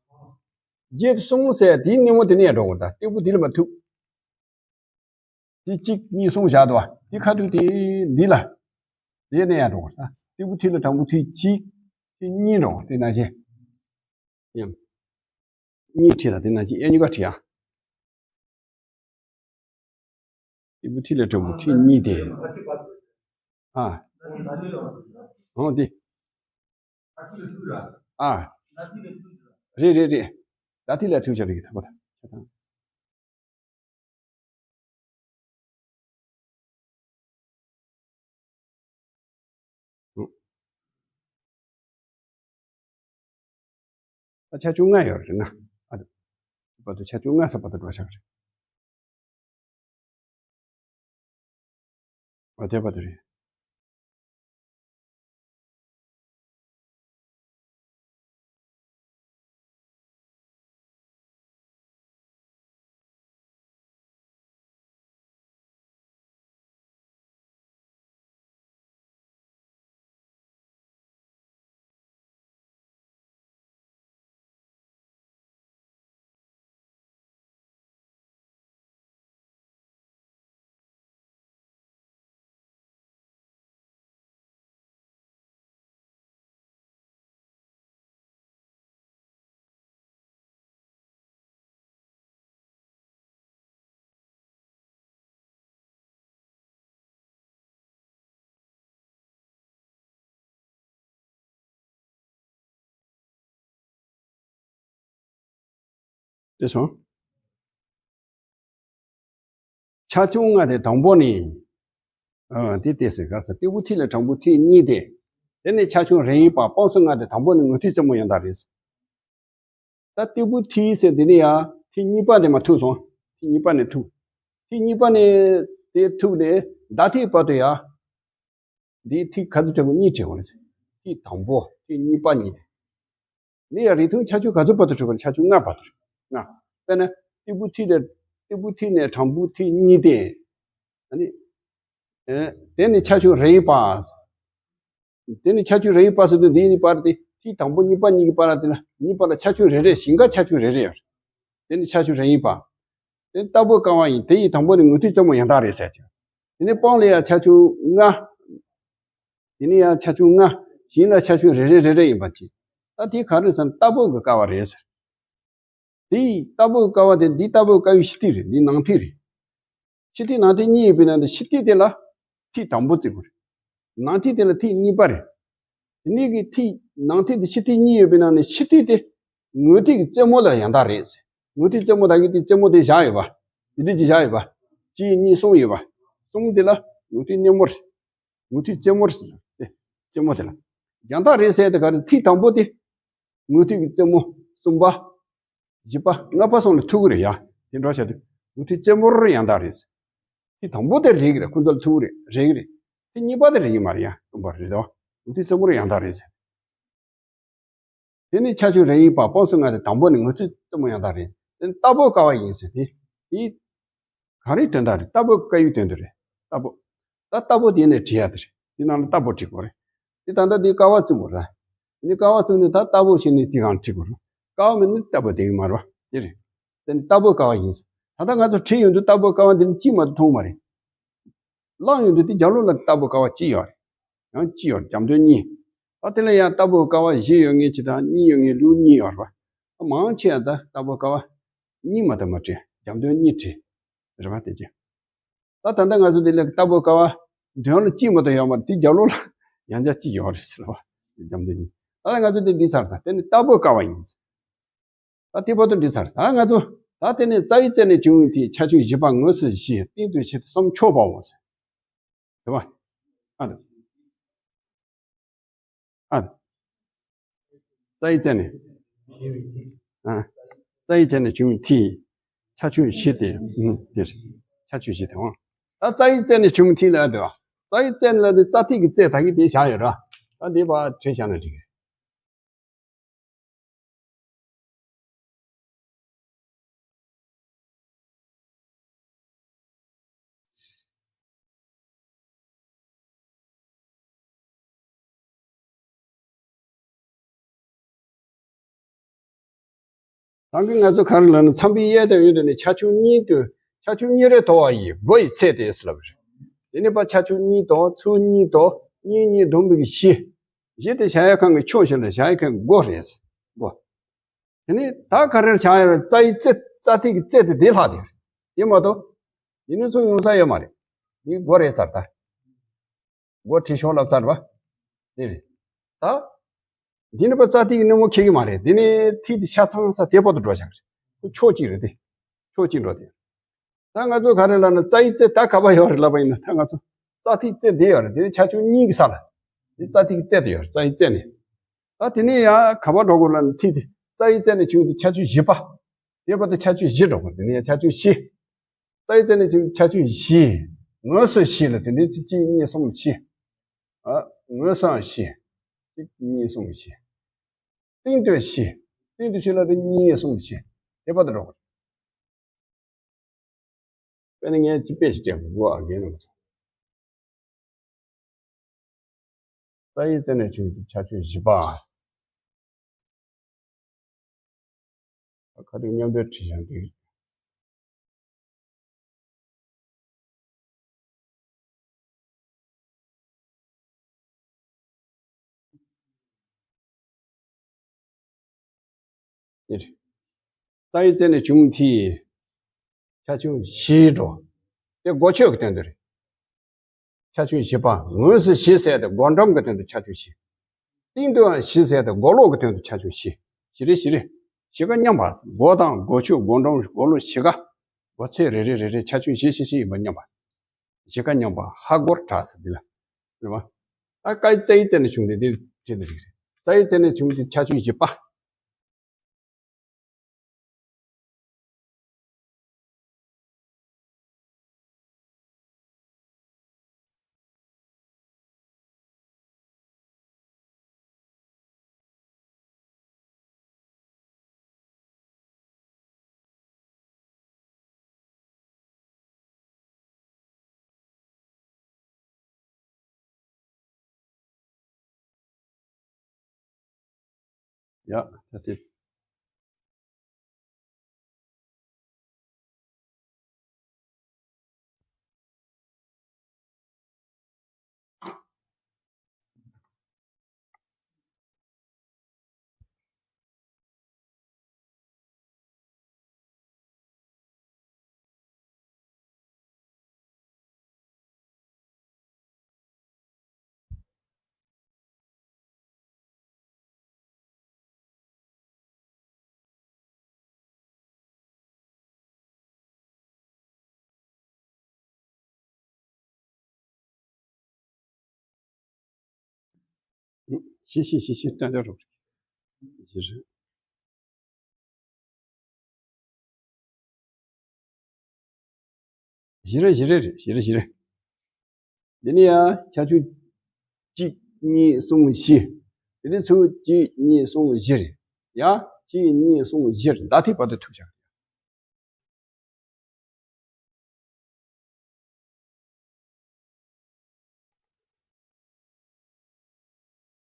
བརྒྱད་དུ་གསུམ་ཟེར་དེའི་སྣེ་མོ་དེ་ནས་འགྲོ་དགོས། ད་སྟེགས་བུ་འདི་ལ་མ་ཐུག་དེ་གཅིག་གཉིས་གསུམ་བཞག་འདུག་པ། དེ་ཁ་ཐུག་དེ་འདི་ལ། དེ་ནས་ཡར་འགྲོ་དགོས། ད་སྟེགས་བུ་ཐིག་ལས་དྲང་པོ་ཐིག་གཅིག་ཐིག་གཉིས་འགྲོ་དགོས། དེ་ནང་བཞིན། ཡང་། གཉིས་བྲིས་ལ་དེ་ནང་བཞིན་གཡས་གཉིས་ཀ་བྲིས་ཡ། སྟེགས་བུ་ཐིག་ལས་དྲང་པོ་ཐིག་གཉིས་ཏེ། ཨ། འོ་དེ། ཨ། རེད་རེད་རེད། ད་ཐིག་ལས་ཐུག་བྱ་རེད་ཐག་པ་ད། ཨ། ཆ་ཆུང་ལྔ་ཡོད་རེད་ན། ཨ། བར་དུ་ཆ་ཆུང་ལྔ་ས་བར་དུ་འགྲོ་བཞག་རེད། ཨ། དེ་བར་དུ་རེད། དེ་སོང་། ཆ་ཆུང་ལྔ་དེ་དང་པོ་ནི། ཨ། དེ་ལྟས་ཟེར་ག་ས་སྟེགས་བུ་ཐིག་ལས་དྲང་པོ་ཐིག་གཉིས་ཏེ། དེ་ནས་ཆ་ཆུང་རེ་ཡིན་པ་སྤང་སུ་ལྔ་དེ་དང་པོ་ནི་ངོ་ཐིག་རྩེ་མོ་ཡང་དག་རེད། ད་སྟེགས་བུ་ཐིག་ཟེར་འདི་ནས་ཡང་ཐིག་གཉིས་པ་དེ་མར་ཐུག་སོང་། ཐིག་གཉིས་པ་ནས་ཐུག་ཐིག་གཉིས་པ་ནས་དེ་ཐུག་ནས་ཟླ་ཐིག་བར་དུ་ཡང་། འདིའི་ཐིག་ག་ཚོད་བྲིས་དགོས། གཉིས་བྲིས་དགོས་རེད། ཐིག་དང་པོ། ཐིག་གཉིས་པ་གཉིས་དེ། འདི་ཡང་རིང་ཐུང་ཆ་ཆུང་ག་ཚོད་བར་དུ་བྲིས་དགོས་རེད། ཆ་ཆུང་ལྔ་བར་དུ་བྲིས། ལྔ། དཔེར་ན་སྟེགས་བུ་ཐིག་དེ། སྟེགས་བུ་ཐིག་ནས་དྲང་པོ་ཐིག་གཉིས་དེ། ཨ་ནི། ཨེ། དེ་ནི་ཆ་ཆུང་རེ་ཡིན་པ། དེ་ནི་ཆ་ཆུང་རེ་ཡིན་པ་ཟེར་དུས་འདི་གཉིས་བར་དེ། ཐིག་དང་པོ་གཉིས་པ་གཉིས་ཀྱི་བར་དེ་ལ། གཉིས་པ་ལ་ཆ་ཆུང་རེ་རེ། ཞིང་ཁ་ཆ་ཆུང་རེ་རེ་ཡོད་རེད། དེ་ནི་ཆ་ཆུང་རེ་ཡིན་པ། དེ་ནི་རྟ་ཕོ་ཀ་བ་ཡིན། དེ་ཡི་དང་པོ་ནི་ངོ་ཐིག་རྩེ་མོ་ཡང་དག་རེད་ཟེར་གྱི། དེ་ནི་སྤང་ལ་ཡང་ཆ་ཆུང་ལྔ། དེ་ནི་ཡང་ཆ་ཆུང་ལྔ། ཞིང་ལ་ཆ་ཆུང་རེ་རེ་རེ་རེ་ཡིན་པ་གཅིག་ད་དེ་ག་རེ་ཟེར་ན་རྟ་ཕོ་གི་ཀ་བ་རེད་ཟེར། དེ་ཡི་རྟ་ཕོ་གི་ཀ་བ་དེ། འདི་རྟ་ཕོ་གི་ཀ་བའི་ཕྱི་ཐིག་རེད། འདི་ནང་ཐིག་རེད། ཕྱི་ཐིག་ནང་ཐིག་གཉིས་ཡོད་པའི་ནང་ནས་ཕྱི་ཐིག་དེ་ལ་ཐིག་དང་པོ་བརྩི་དགོས་རེད། ནང་ཐིག་དེ་ལ་ཐིག་གཉིས་པ་རེད། དེ་ནས་གི་ཐིག་ནང་ཐིག་དེ་ཕྱི་ཐིག་གཉིས་ཡོད་པའི་ནང་ནས་ཕྱི་ཐིག་དེ་ངོ་ཐིག་གི་རྩེ་མོ་ལ་ཡང་དག་རེད་ཟེར། ངོ་ཐིག་རྩེ་མོ་ད་གི་དེ་རྩེ་མོ་དེ་བཞག་ཡོད་པ། དེ་འདྲ་ཅིག་བཞག་ཡོད་པ། གཅིག་གཉིས་གསུམ་ཡོད་པ། གསུམ་དེ་ལ་ངོ་ཐིག་སྙེ་མོ་རེད། ངོ་ཐིག་རྩེ་མོ་རེད་ཟེར། དེ་རྩེ་མོ་དེ་ལ་ཡང་དག་རེད་ཟེར་དེ་ག་རེ། ཐིག་དང་པོ་དེ་ངོ་ཐིག་གི་རྩེ་མོ། གསུམ་པ། བཞི་པ། ལྔ་པ་སོགས་ལ་ཐུག་གི་རེད་ཡ། དེ་འདྲ་བྱས་དུས་ངོ་ཐིག་རྩེ་མོར་ཡང་དག་རེད། ཐིག་དང་པོ་དེ་རེད་ཀྱི་རེད། ཁོ་ཚོ་ལ་ཐུག་གི་རེད། རེད་ཀྱི་རེད། ཐིག་གཉིས་པ་དེ་རེད་ཀྱི་མ་རེད་ཡ། གསུམ་པ་རེད་དོ། ངོ་ཐིག་རྩེ་མོར་ཡང་དག་རེད་ཟེར། དེ་ནི་ཆ་ཆུང་རེ་ཡིན་པ་སྤང་སུ་ལྔ་དེ་དང་པོ་ནི་ངོ་ཐིག་རྩེ་མོ་ཡང་དག་རེད། དེ་ནི་རྟ་ཕོ་ཀ་བ་ཡིན་ཟེར་དེ། དེ་ག་རེའི་དོན་དག་རེད། རྟ་ཕོ་ཀ་བའི་དོན་དུ་རེད། རྟ་ཕོ། ད་རྟ་ཕོ་དེ་ནས་བྲིས་ཡ་དེ་རེད། དེ་ནང་ལ་རྟ་ཕོ་བྲིས་དགོས་རེད། དེ་ད་ལྟ་དེ་ཀ་བ་བཙུགས་དགོས་རེད། དེ་ནི་ཀ་བ་བཙུགས་ནས་ད་རྟ་ཕོ་བྱས་ནས་དེ་གང་བྲིས་དགོས་རེད། ཀ་བ་མེད་ན་རྟ་ཕོ་བསྡད་ཀྱི་མ་རེད་པ། དེ་རེད། དེ་ནི་རྟ་ཕོ་ཀ་བ་ཡིན། ད་ལྟ་ང་ཚོ་བྲིས་ཡོང་དུས་རྟ་ཕོ་ཀ་བ་འདི་ནི་གཅིག་མ་གཏོགས་མཐོང་མ་རེད། བླངས་ཡོང་དུས་དེ་རྒྱབ་ལོགས་ལ་རྟ་ཕོ་ཀ་བ་གཅིག་ཡོད་རེད། ཡང་གཅིག་ཡོད་རེད། རྒྱབ་མདུན་གཉིས། ད་དེ་ལ་ཡང་རྟ་ཕོ་ཀ་བ་བཞི་ཡོད་ངེས་ཅི་དང་གཉིས་ཡོད་ངེས་ལུགས་གཉིས་ཡོད་རེད་པ། མང་ཆེ་བ་ད་རྟ་ཕོ་ཀ་བ་གཉིས་མ་གཏོགས་མ་བྲིས། རྒྱབ་མདུན་གཉིས་བྲིས། རེད་པ། དེ་གྱིས། ད་ད་ལྟ་ང་ཚོ་འདི་ལ་རྟ་ཕོ་ཀ་བ་མདུན་ལ་གཅིག་མ་གཏོགས་ཡོད་མ་རེད། དེ་རྒྱབ་ལོགས་ལ་ཡང་བསྐྱར་གཅིག་ཡོད་རེད་ཟེར་བ། རྒྱབ་མདུན་གཉིས། ད་ལྟ་ང་ཚོ་འདི་འདི་ཚར། ད་དེ་ནི་རྟ་ཕོ་ཀ་བ་ཡིན། ད་དེ་བར་དུ་འདི་ཚར། ད་ང་ཚོ་ད་དེ་ནི་རྩ་བའི་རྩེ་ནས་བྱུང་བའི་ཐིག་ཆ་ཆུང་བཞི་པ། ངོས་སུ་བཞི། སྟེང་དུ་བཞི་སྟེ་གསུམ་ཕྱོགས་པའོ་ཟེར། རེད་པ། ཨ་དང་། ཨ། རྩ་བའི་རྩེ་ནས། ཨ། རྩ་བའི་རྩེ་ནས་བྱུང་བའི་ཐིག་ཆ་ཆུང་བཞི་སྟེ། ཨུམ། དེ་རེད། ཆ་ཆུང་བཞི་སྟེ་འོང་། ད་རྩ་བའི་རྩེ་ནས་བྱུང་བའི་ཐིག་ལ་དེ། རྩ་བའི་རྩེ་ནས་ལ་དེ་རྩ་ཐིག་གི་རྩེ་ད་གི་དེ་བཞག་ཡོད་ར། ད་དེ་ཕར་བྲིས་བཞག་ན་འགྲིག་གི། ད་གིན་ང་ཚོ་ག་རེ་ལབ་ན། མཚམས་པའི་གཡས་དང་གཡོན་དུ་ནི་ཆ་ཆུང་གཉིས་དུ། ཆ་ཆུང་གཉིས་རེ་དོར་བ་ཡི་སྒོ་ཡི་ཚད་དེ་ཟེར་ལབ་རེད། དེ་ནི་ཕར་ཆ་ཆུང་གཉིས་དོར། ཚུར་གཉིས་དོར། གཉིས་གཉིས་བསྡོམས་པའི་བཞི། བཞི་དེ་བཞག་ཡ་ཁང་གི་ཕྱོགས་བཞི་ལ་བཞག་ཡ་ཁང་གི་སྒོ་རེད། སྒོ། དེ་ནས་ད་ག་རེར་བྱ་ཡོད་རྩ་ཡི་རྩེ། རྩ་ཐིག་གི་རྩེ་དེ་དེ་ལྷག་དེ་རེད། དེ་མ་གཏོགས་འདི་ནི་ཚུར་ཡོང་ས་ཡོད་མ་རེད། འདི་སྒོ་རེད་ཟེར། ད་སྒོ་བྲིས་ཤོག་ལབ་ཚར་བ། དེ་རེད། ད་འདི་ནི་པ་རྩ་ཐིག་གི་སྣེ་མོ་འཁེལ་གི་མ་རེད། འདི་ནི་ཐིག་དེ་ཆ་ཚང་ས་དེ་བར་དུ་འགྲོ་བཞག་རེད། ཁོ་ཕྱོགས་གཅིག་རེད་དེ། ཕྱོགས་གཅིག་འགྲོ་དེ། ད་ང་ཚོ་ག་རེ་ལབ་ན། རྩ་ཡི་རྩེ་ད་ག་པར་ཡོད་རེད་ལབ་པ་ཡིན་ན། ད་ང་ཚོ་རྩ་ཐིག་རྩེ་འདི་ཡོད་རེད། དེ་ནི་ཆ་ཆུང་གཉིས་ཀྱི་ས་ལ། འདི་རྩ་ཐིག་གི་རྩེ་དེ་ཡོད་རེད། རྩ་ཡི་རྩེ་ནས། ད་དེ་ནས་ཡང་ག་པར་འགྲོ་དགོས་ལབ་ན། ཐིག་དེ་རྩ་ཡི་རྩེ་ནས་བྱུང་དེ་ཆ་ཆུང་བཞི་པ། དེ་བར་དུ་ཆ་ཆུང་བཞི་འགྲོ་དགོས། དེ་ནས་ཡང་ཆ་ཆུང་བཞི། རྩ་ཡི་རྩེ་ནས་བྱུང་ཆ་ཆུང་བཞི། ངོས་སུ་བཞི་ལ་དེ་ནས་གཅིག་གཉིས་གསུམ་བཞི། ཨ། ངོས་སུའང་བཞི། གཅིག་གཉིས་གསུམ་བཞི། སྟེང་དུ་བཞི། སྟེང་དུ་བཞི་ལ་དེ་གཉིས་གསུམ་བཞི། དེ་བར་དུ་འགྲོ་དགོས། དཔེར་ན་ངས་ཅིག་དཔེ་ཞིག་སྤྲད་དགོས། ཨ། རྒན་རྣམ་པ་ཚོ། རྩ་ཡི་རྩེ་ནས་བྱུང་དེ་ཆ་ཆུང་བཞི་པ། ཁ་ཐུག་མཉམ་དུ་བྲིས་བཞག་འདུག་རྩ་ཡི་རྩེ་ནས་བྱུང་དེ་ཆ་ཆུང་བཞི་འགྲོ། དེ་སྒོ་ཕྱོགས་ཀྱི་དོན་དུ་རེད། ཆ་ཆུང་བཞི་པ། ངོས་སུ་བཞི་ཟེར་དེ་སྒོ་འགྲམ་གྱི་དོན་དུ་ཆ་ཆུང་བཞི། སྟེང་དུའང་བཞི་ཟེར་དེ་སྒོ་ལོགས་ཀྱི་དོན་དུ་ཆ་ཆུང་བཞི། བཞི་རེ་བཞི་རེ། བཞི་ཀ་མཉམ་པ། སྒོ་དང་སྒོ་ཕྱོགས། སྒོ་འགྲམ། སྒོ་ལོགས། བཞི་ཀ། སྒོ་ཚད་རེ་རེ་རེ་རེ་ཆ་ཆུང་བཞི་བཞི་བཞི་ཡིན་པ་མཉམ་པ། བཞི་ཀ་མཉམ་པ། ཧ་སྒོར་གྲགས་ཟེར་འདི་ལ། རེད་པ། ད་ཀ་ཡི་ཙ་ཡི་ཙེ་ནས་བྱུང་སྟེ་འདི་བྲིས་ནས་རིགས་རེད། ཙ་ཡི་ཙེ་ནས་བྱུང་སྟེ་ཁྱད་ཆོས་བཞི་པ། ཡ། ད་དེ། ཤི་ཤི་ཤི་ཤི་ལྟ་ལྟ་རོགས། ཤི་ཤི། བཞི་རེ་བཞི་རེ་རེད། བཞི་རེ་བཞི་རེ། འདི་ནི་ཡ་ཁྱད་ཆོས་གཅིག་གཉིས་གསུམ་བཞི། འདི་ནི་ཚུར་གཅིག་གཉིས་གསུམ་བཞི་རེད། ཡ་གཅིག་གཉིས་གསུམ་བཞི་རེད། ད་ཐིག་བར་དུ་ཐུག་བཞག་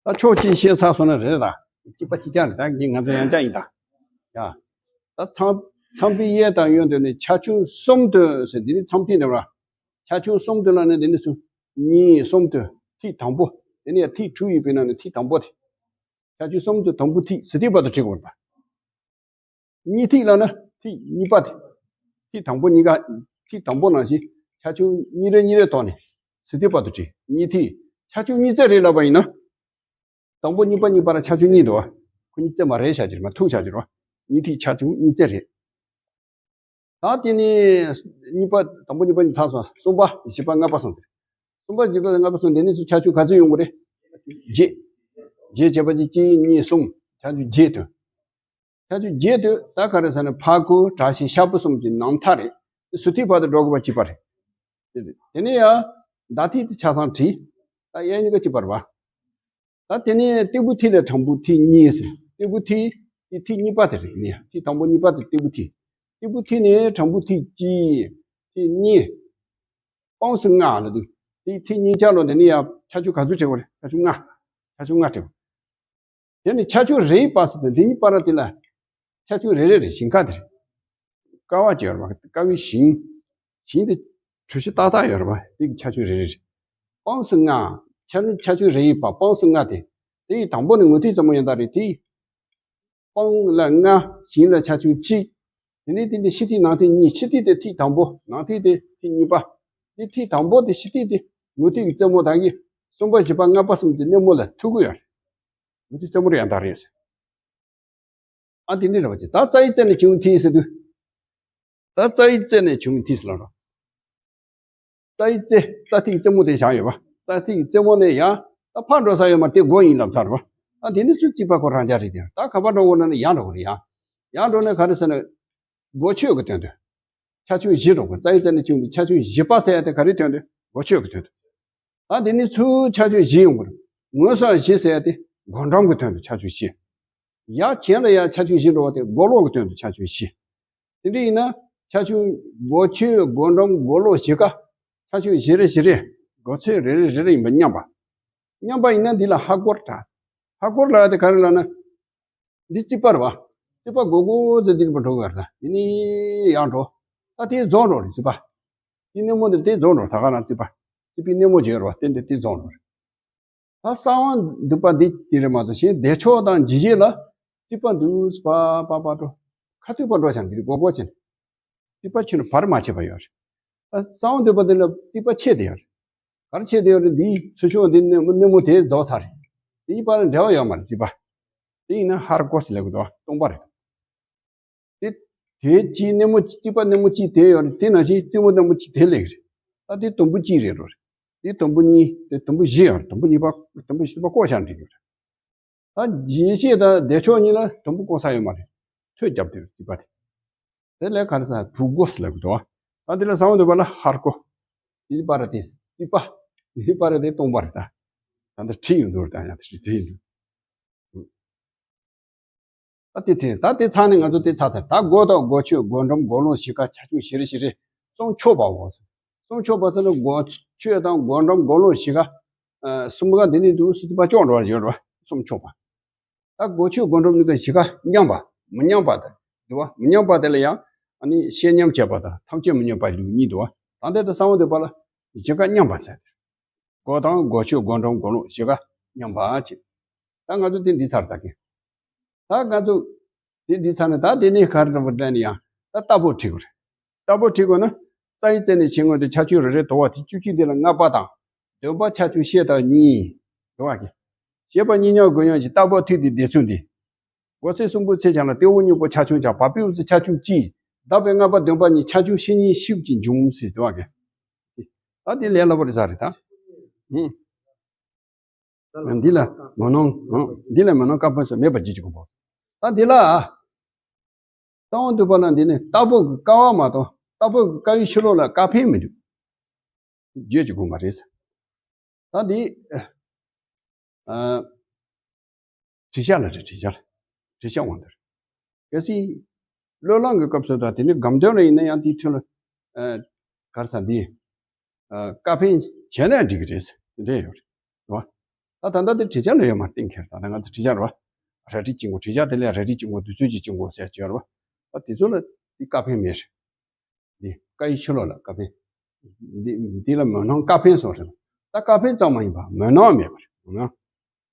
ད་ཕྱོགས་གཅིག་བཤད་ཚར་སོང་ན་རེད་ད། གཅིག་པ་གཅིག་རྐྱང་རེད་ད། ངས་ང་ཚོ་ཡང་བསྐྱར་ཡིན་ད། ཡ། ད་མཚམས་མཚམས་པའི་གཡས་དང་གཡོན་དུ་ནི་ཁྱད་ཆོས་གསུམ་དུ་ཟེར། འདི་ནི་མཚམས་ཐིག་འདི་ར། ཁྱད་ཆོས་གསུམ་དུ་ལ་ནི་འདི་ནི་ཚུར་གཉིས་གསུམ་དུ་ཐིག་དང་པོ། འདི་ནི་ཡང་ཐིག་དྲུག་ཡོད་པའི་ནང་ནས་ཐིག་དང་པོ་དེ། ཁྱད་ཆོས་གསུམ་དུ་དང་པོ་ཐིག་ཟུར་ཐིག་བར་དུ་བྲི་དགོས་པ། གཉིས་ཐིག་ལབ་ན་ཐིག་གཉིས་པ་དེ། ཐིག་དང་པོ་གཉིས་ཀ། ཐིག་དང་པོ་ནང་བཞིན་ཁྱད་ཆོས་གཉིས་རེ་གཉིས་རེ་ཐོག་ནས་ཟུར་ཐིག་བར་དུ་བྲི། གཉིས་ཐིག་ཁྱད་ཆོས་གཉིས་བརྩེགས་རེད་ལབ་པ་ཡིན་ན། དང་པོ་གཉིས་པ་གཉིས་པ་ར་ཁྱད་ཆོས་གཉིས་འདུག་བ། ཁོ་གཉིས་བརྩེགས་མ་རེད་བྱ་རྒྱུ་རེད་མ། ཐུག་བྱ་རྒྱུ་རེད་བ། གཉིས་ཐིག་ཁྱད་ཆོས་གཉིས་བརྩེགས་རེད། ད་དེ་ནས་གཉིས་པ་དང་པོ་གཉིས་པ་གཉིས་ཚར་སོང་། གསུམ་པ་བཞི་པ་ལྔ་པ་སོང་སྟེ། གསུམ་པ་བཞི་པ་ལྔ་པ་སོང་། དེ་ནས་ཚུར་ཁྱད་ཆོས་ག་ཚོད་ཡོང་གི་རེད། བརྒྱད། བརྒྱད་བྱས་པ་ཅིག་གཅིག་གཉིས་གསུམ། ཁྱད་ཆོས་བརྒྱད་དུ། ཁྱད་ཆོས་བརྒྱད་དུ་ད་ག་རེ་ཟེར་ན་ཕར་རྒོལ་དྲག་ཞན་ཤར་པོ་གསུམ་གྱི་ནང་མཐའ་རེད། དེ་ཟུར་ཐིག་བར་དུ་འགྲོ་དགོས་པ་གཅིག་པ་རེད། དེ་ནས་ཡང་ཟླ་ཐིག་དེ་ཆ་ཚང་བྲིས། ད་གཡས་གཉིས་ཀ་གཅིག་པ་རེད་བ། ད་དེ་ནས་སྟེགས་བུ་ཐིག་ལས་དྲང་པོ་ཐིག་གཉིས་ཟེར། སྟེགས་བུ་ཐིག་དེ་ཐིག་གཉིས་པ་དེ་རེད། ནི་ཐིག་དང་པོ་གཉིས་པ་དེ་སྟེགས་བུ་ཐིག་སྟེགས་བུ་ཐིག་ནས་དྲང་པོ་ཐིག་གཅིག་ཐིག་གཉིས། སྤངས་སུ་ལྔ་ལ་འདུག་དེ་ཐིག་གཉིས་ཆ་ལོ་དེ་ནས་ཡང་ཁྱད་ཆོས་ག་ཚོད་བྲི་དགོས་རེད། ཁྱད་ཆོས་ལྔ། ཁྱད་ཆོས་ལྔ་བྲི་དགོས། དེ་ནི་ཁྱད་ཆོས་རེའི་བར་ཟེར་དུས་འདི་གཉིས་བར་དེ་ལ་ཁྱད་ཆོས་རེ་རེ་རེ་ཞིང་ཁ་དེ་རེད། ཀ་བ་ཅིག་ཡོད་རེད་བ། ཀ་བའི་ཞིང་། ཞིང་དེ་གྲུ་བཞི་ཏག་ཏག་ཡོད་རེད་བ། དེ་གི་ཁྱད་ཆོས་རེ་རེ་རེད། སྤངས་སུ་ལྔ། ཁྱད་ཁྱད་ཆོས་རེའི་བར་སྤངས་སུ་ལྔ་དེ། དེ་ཡི་དང་པོ་ནི་ངོས་ཐིག་རྩེ་མོ་ཡང་དག་རེད། དེ་ཡི་སྤང་ལ་ལྔ། ཞིང་ལ་ཁྱད་ཆོས་གཅིག་དེ་ནས་དེ་འདི་ཕྱི་ཐིག་ནང་ཐིག་གཉིས། ཕྱི་ཐིག་དེ་ཐིག་དང་པོ། ནང་ཐིག་དེ་ཐིག་གཉིས་པ། དེ་ཐིག་དང་པོ་དེ་ཕྱི་ཐིག་དེ་ངོས་ཐིག་གི་རྩེ་མོ་དག་གི་གསུམ་པ་བཞི་པ་ལྔ་པ་གསུམ་དེ་སྣེ་མོ་ལ་ཐུག་གི་ཡོད་རེད། ངོས་ཐིག་རྩེ་མོ་རེ་ཡང་དག་རེད་ཟེར། ཨ་དེ་འདྲ་རེད་བ། ཅི་ད་རྩ་ཡི་རྩེ་ནས་བྱུང་ཐིག་ཟེར་དུས། ད་རྩ་ཡི་རྩེ་ནས་བྱུང་ཐིག་ཟེར་ལབ་རོགས། རྩ་ཡི་རྩེ། རྩ་ཐིག་རྩེ་མོ་དེ་བཞག་ཡོད་པ། རྩ་ཐིག་རྩེ་མོ་ནས་ཡང་ད་ཕར་འགྲོ་ས་ཡོད་མ་རེད། དེ་སྒོ་ཡིན་ལབ་ཚར་བ། ཨ་དེ་ནི་ཚུར་རྩིག་པ་ཁོ་རང་རྐྱང་རེད། དེ་ད་ག་པར་འགྲོ་དགོས་ན་ནི་ཡང་འགྲོ་དགོས་རེད། ཡང་ཡང་འགྲོ་ནས་ག་རེ་ཟེར་ན། སྒོ་ཕྱོགས་ཀྱི་དོན་དུ། ཁྱད་ཆོས་བཞི་འགྲོ་དགོས། རྩ་ཡི་རྩེ་ནས་བྱུང་བའི་ཁྱད་ཆོས་བཞི་པ་ཟེར་ཡ་དེ་ག་རེའི་དོན་དུ། སྒོ་ཕྱོགས་ཀྱི་དོན་དུ། ད་དེ་ནི་ཚུར་ཁྱད་ཆོས་བཞི་ཡོང་དགོས། ངོས་སུའང་བཞི་ཟེར་ཡ་དེ་སྒོ་འགྲམ་གྱི་དོན་དུ་ཁྱད་ཆོས་བཞི། ཡར་གྱེན་ལ་ཡང་ཁྱད་ཆོས་བཞི་འགྲོ་བ་དེ་སྒོ་ལོགས་ཀྱི་དོན་དུ་ཁྱད་ཆོས་བཞི། དེ་འདྲ་ཡིན་ན་ཁྱད་ཆོས་སྒོ་ཕྱོགས། སྒོ་འགྲམ། སྒོ་ལོགས་བཞི་ཀ་ཁྱད་ཆོས་བཞི་རེ་བཞི་རེ། སྒོ་ཚད་རེ་རེ་རེ་རེ་ཡིན་པ་མཉམ་པ། མཉམ་པ་ཡིན་ན་འདི་ལ་ཧ་སྒོར་གྲགས། ཧ་སྒོར་ལབ་ཡ་དེ་ག་རེ་ལབ་ན། འདི་རྩིག་པ་རེད་བ། རྩིག་པ་སྒོར་སྒོར་ཙམ་འདི་རུ་འགྲོ་དགོས་རེད། ད་འདི་ནི་ཡར་འགྲོ། ད་དེ་རྫོགས་འགྲོ་རེད་རྩིག་པ། དེ་སྣེ་མོ་འདི་དེ་རྫོགས་འགྲོ། ད་ག་རང་རྩིག་པ། རྩིག་པའི་སྣེ་མོ་བརྗོད་རེད་བ། དེ་འདི་དེ་རྫོགས་འགྲོ་རེད། ད་གསང་བ་འདུས་པ་འདི་དེ་རེད་མ་གཏོགས་གཞན་བདེ་མཆོག་དང་འཇིགས་བྱེད་ལ་རྩིག་པ་འདུག་པ་པ་པ་འགྲོ། ཁ་ཐུག་པ་འགྲོ་ཆ་འདི་རེད། སྒོར་སྒོར་བྱས་ནས། རྩིག་པ་ཁྱོན་ནས་བར་མ་ཆད་པ་ཡོད་རེད། ད་གསང་བ་འདུས་པ་འདི་ལ་རྩིག་པ་ཆད་དེ་ཡོད་རེད། ག་རེ་ཆད་དེ་ཡོད་རེད། འདིའི་ཚུར་ཕྱོགས་འདི་སྣེ་མོ་སྣེ་མོ་དེ་རྫོགས་ཚར་རེད། དེའི་བར་ལ་འབྲེལ་བ་ཡོད་མ་རེད་རྩིག་པ། དེ་ཡིན་ན་ཧ་སྒོར་ཟེར་ལབ་དགོས་འདུག་བ། སྟོང་པ་རེད། དེ་དེ་གཅིག་སྣེ་མོ་གཅིག་རྩིག་པ་སྣེ་མོ་གཅིག་དེ་ཡོད་རེད། དེ་ནང་བཞིན་རྩེ་མོ་སྣེ་མོ་གཅིག་དེ་སླེབས་རེད། ད་དེ་དུམ་བུ་གཅིག་རེད་འགྲོ་རེད། དེ་དུམ་བུ་གཉིས། དེ་དུམ་བུ་བཞི་ཡོད་རེད། དུམ་བུ་གཉིས་པ། དུམ་བུ་བཞི་པ་བཀོག་བཞག་འགྲིག་གི་རེད། ད་བརྗེད་ཤེས་དང་བདེ་མཆོག་གཉིས་ལ་དུམ་བུ་བཀོག་ས་ཡོད་མ་རེད། ཐོད་བརྒྱབ་དུས་རྩིས་པ་དེ། དེ་ལས་ག་རེ་ཟེར། བུ་སྒོ་ཟེར་ལབ་ཀྱི་འདུག་ད་འདི་ལ་གསང་བ་འདུས་པ་ལ་ཧར་སྒོ། འདི་པར་དེ་རྩིས་པ། འདི་པར་དེ་སྟོང་པ་རེད། ད་ད་འདི་བྲིས་ཡོང་འདུག་ད་ཡང་དེ་བྲིས་ཡོང་འདུག་ད་དེ་དེ་ད་དེ་ཚང་ནས་ང་ཚོ་དེ་ཚར་ཐལ། ད་སྒོ་དང་སྒོ་ཕྱོགས། སྒོ་འགྲམ། སྒོ་ལོགས། བཞི་ཀ། ཆ་ཆུང་བཞི་རེ་བཞི་རེ། གསུམ་ཕྱོགས་པའོ། གསུམ་ཕྱོགས་པ་ཟེར་ན་སྒོ་ཕྱོགས་དང་སྒོ་འགྲམ། སྒོ་ལོགས། བཞི་ཀ། ཨ། གསུམ་ཀ་འདི་ནས་འདུག་སྲིད་པ་ཅོག་འགྲོ་བ་ཡོད་རེད་བ། གསུམ་ཕྱོགས་པ། ད་སྒོ་ཕྱོགས་སྒོ་འགྲམ་གཉིས་ཀ་བཞི་ཀ་མཉམ་པ། མི་མཉམ་པ་དེ་འདུག་བ། མི་མཉམ་པ་དེ་ལ་ཡང་ཨ་ནི་ཤེས་མཉམ་བྱས་པ་དང་ཐམས་ཅད་མི་མཉམ་པ་ལུགས་གཉིས་འདུག་བ། ད་ལྟའི་དེ་གསང་བ་འདུས་པ་ལ་བཞི་ཀ་མཉམ་པ་ཟེར། སྒོ་དང་སྒོ་ཕྱོགས། སྒོ་འགྲམ། སྒོ་ལོགས། བཞི་ཀ་མཉམ་པ་བྱས། ད་ང་ཚོ་དེ་འདི་ཚར་ད་གི། ད་ང་ཚོ་དེ་འདི་ཚར་ནས་ད་དེ་ནས་ག་རེ་འདྲ་པོ་འདྲ་ནི་ཡང་ད་རྟགས་འབོགས་བྲིས་དགོས་རེད། རྟགས་འབོགས་བྲིས་དགོས་ན། རྩ་བའི་རྩེ་ནས་ཕྱི་ངོས་དེ་ཆ་ཆུང་རེ་རེ་དོར་བ་དེ་བཅུ་གཅིག་འདི་ལ་ལྔ་པ་དང་། བདུན་པ་ཆ་ཆུང་ཤེས་དང་གཉིས། འདུག་བ་གི། ཞེས་པ་གཉིས་མཉམ་དགུ་མཉམ་གྱི་རྟགས་འབོགས་མཐུད་དེ་སྡེ་ཚུལ་འདི། སྒོ་ཚད་གསུམ་པོའི་ཚད་ཀྱང་ལ་སྟེགས་བུ་སྙིང་པོ་ཆ་ཆུང་ཀྱང་། བ་སྤུའི་དབུ་རྩེ་ཆ་ཆུང་གཅིག། བདག་པོའི་ལྔ་པ་བདུན་པ་གཉིས། ཆ་ཆུང་ཤེས་གཉིས་ཤེས་ཀྱི་འབྱུང་ཟེར། འདུག་བ་གི། ད་དེ་ལས་སླ་པོ་རེད་ས་རེད་ད། ཧུམ། འདི་ལ་མུན་སྣང་། འདི་ལ་མུན་སྣང་ཀ་ཕན་སོགས་མེད་པར་བརྗོད་ཀྱི་དགོངས་པ། ད་འདི་ལ་གསང་བ་འདུས་པ་ལ་འདི་ནི་རྟགས་འབོགས་ཀྱི་ཀ་བ་མ་གཏོགས། རྟགས་འབོགས་ཀྱི་ཀ་བའི་ཕྱི་ལོགས་ལ་ཀ་ཕན་མི་འདུག་བརྗོད་ཀྱི་དགོངས་པ་རེད། ད་འདི་ཨ། བྲིས་ཤག་ལ་རེད། བྲིས་ཤག་ལ། བྲིས་ཤག་དབང་དུ་རེད། གལ་སྲིད་བློས་བསླངས་ཀྱི་སྐབས་སུ་དང་དེ་ནས་སྒམ་དོན་ལ་ཡིན་ན་ཡང་དེའི་འཕྲོས་ལ་ཨ། ག་རེ་ཟེར། འདི་ཨ། ཀ་ཕན་བྱས་ན་འགྲིག་གི་རེད་ཟེར། དེ་འདྲ་ཡོད་རེད། རེད་བ། ད་ད་ལྟ་དེ་བྲིས་ཆ་ལ་ཡོད་མ་རེད། གཏན་འཁེལ། ད་ལྟ་ང་ཚོ་བྲིས་ཆ་རེད་བ། ར་བྲིས་དཀྱིལ་འཁོར། བྲིས་ཆ་དེ་ལ་ར་བྲིས་དཀྱིལ་འཁོར། དུས་ཚོད་ཀྱི་དཀྱིལ་འཁོར་ཟེར་ཡ་ཅིག་ཡོད་རེད་བ། ད་དེ་ཚོ་ལ་དེ་ཀ་ཕན་མེད་རེད། འདི་ཀ་ཡི་ཕྱི་ལོགས་ལ་ཀ་ཕན། འདི་འདི་ལ་མུན་སྣང་ཀ་ཕན་སོགས་རེད། ད་ཀ་ཕན་ཙམ་མ་ཡིན་པར་མུན་སྣང་མེད་པ་རེད། མུན་སྣང་།